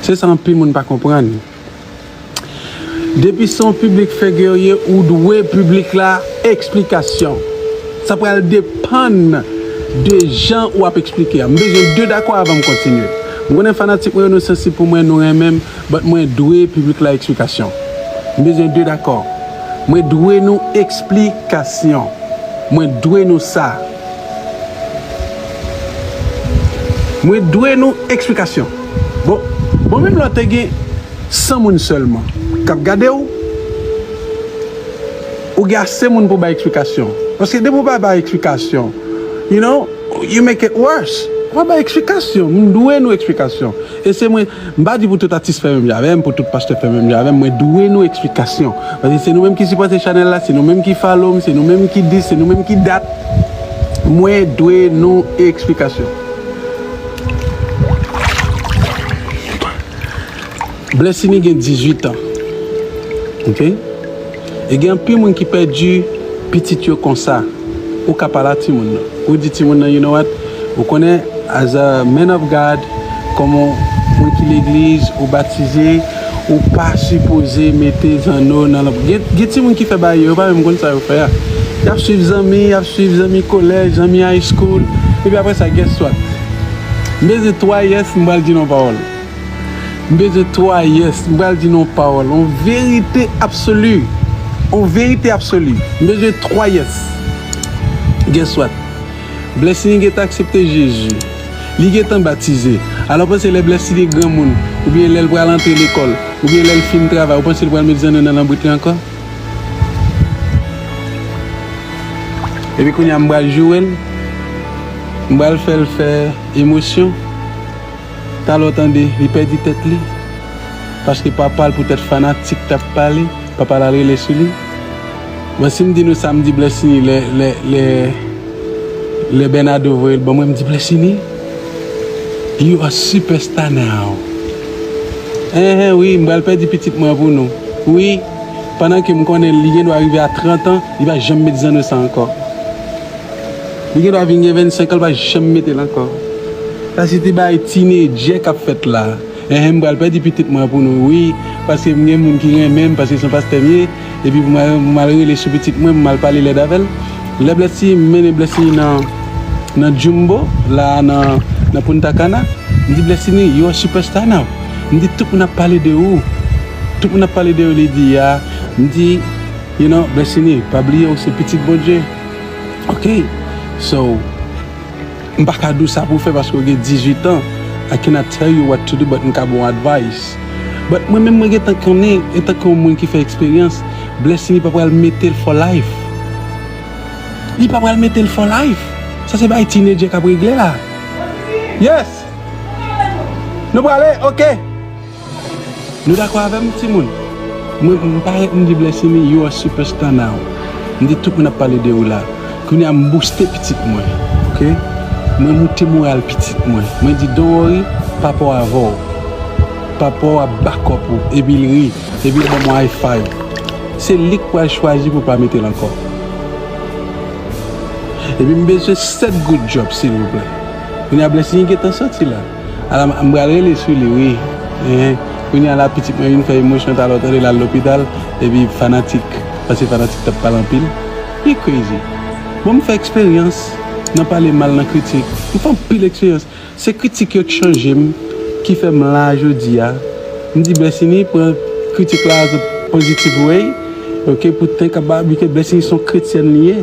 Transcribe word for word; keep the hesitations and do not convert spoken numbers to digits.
Se sa anpil moun pa konprann. Depi se yon piblik figure, ou dwe piblik la eksplikasyon. Sa pral depann de jan ou ap eksplike a. M bezwen de dakò avan m kontinye. M konnen fanatik mwen yo, nou sansib pou mwen, nou renmen m, but mwen dwe piblik la eksplikasyon. M bezwen de dakò. Mwen dwe nou eksplikasyon. Mwen dwe nou sa. Mwen dwe nou eksplikasyon. Bon, bon, menm lè w te gen san moun sèlman k ap gade w, ou gen ase moun pou bay eksplikasyon. Paske depi w pa bay eksplikasyon, you know, you make it worse. Ou pa bay eksplikasyon. M dwe nou eksplikasyon. E se mwen, m pa di pou tout atis fè menm jan avè m, pou tout pastè fè menm jan avè m. Mwen dwe nou eksplikasyon. Paske se nou menm ki sipòte chanèl la, se nou menm ki follow m, se nou menm ki dis, se nou menm ki dat. Mwen dwe nou eksplikasyon. Blessiny gen dizuit an. Ok? E gen anpil moun ki pèdi pitit yo konsa. Ou ka pale a timoun nan. Ou di timoun nan, you know what? Ou konnen, as a man of God, kòm yon moun ki legliz, ou batize, ou pa sipoze mete zanno nan lanp. Gen, gen timoun ki fè bagay yo, yo pa menm konn sa yo fè a. Y ap swiv zanmi, y ap swiv zanmi kolèj, zanmi high school. Epi apre sa, guess what? M bezwen twa yes, m pral di nou yon pawòl. M bezwen twa yes. M pral di nou yon pawòl. Yon verite absoli. Yon verite absoli. M bezwen twa yes. Guess what? Blessing gentan aksepte Jezi. Li gentan batize. Alò, w panse lè Blessing granmoun, oubyen lè l pral antre lekòl, oubyen lè l fin travay, ou panse l pral met zanno nan lanbrit li ankò? Epi kounye a, m pral joure l. M pral fè l fè emosyon. Talè w tande, li pèdi tèt li. Paske papa l poutèt fanatik t ap pale, papa l al rele sou li. Bon, si m di nou sa, m di Blessing, lè, lè, lè, lè Bernardo voye l ban mwen, m di, "Blessing, you a superstar now." Enhen, wi, m pral pèdi pitit mwen pou nou. Wi, pandan ke m konnen li gendwa rive a trant an, li pa janm met zanno sa ankò. Li gendwa vin gen vennsenk an, li pa janm mete l ankò. Sa se ti bagay tinedjè k ap fèt la. Enhen, m pral pèdi pitit mwen pou nou, wi, paske m gen moun ki renmen m, paske se yon pastè m ye, epi pou m al, pou m al rele sou pitit mwen, pou m al pale lèd avè l. Lè Blessing, m mennen Blessing nan, nan Jumbo, la nan, nan Punta Cana, m di, "Blessing, you a superstar now." M di, "Tout moun ap pale de ou. Tout moun ap pale de ou," li di a. M di, "You know, Blessing, pa bliye ou se pitit Bondye." Ok? So, m pa ka di w sa pou w fè paske w gen dizuit an. I cannot tell you what to do, but m ka ba w advice. But mwen menm, mwen gentan konnen, antanke yon moun ki fè eksperyans, Blessing pa pral mete l for life. Li pa pral mete l for life. Sa se bay tinedjè k ap regle la. Yes! Nou prale? Ok. Nou dakò avè m, timoun? Mwen, m parèt, m di, "Blessing, you a superstar now." M di, "Tout moun ap pale de ou la." Kounye a, m booste pitit mwen, ok? Mwen moute moral pitit mwen. Mwen di, "Don't worry, papa w avè w. Papa w ap back up ou." Epi l ri. Epi l ban m yon high five. Se li k pral chwazi pou pa mete l ankò. Epi m bezwen sèt good job, silvouplè. Kounye a, Blessing gentan soti la. Ala, m pral rele sou li, wi. Enhen. Kounye a la, pitit mwen vin fè emosyon, talè w tande l al lopital, epi fanatik, paske fanatik t ap pale anpil. Li crazy. Bon, m fè eksperyans nan pale mal, nan kritik. M fè anpil eksperyans. Se kritik yo k chanje m, ki fè m la jodi a. M di Blessing pran kritik la as a positive way, ok, pou think about, because Blessing se yon kretyèn li ye.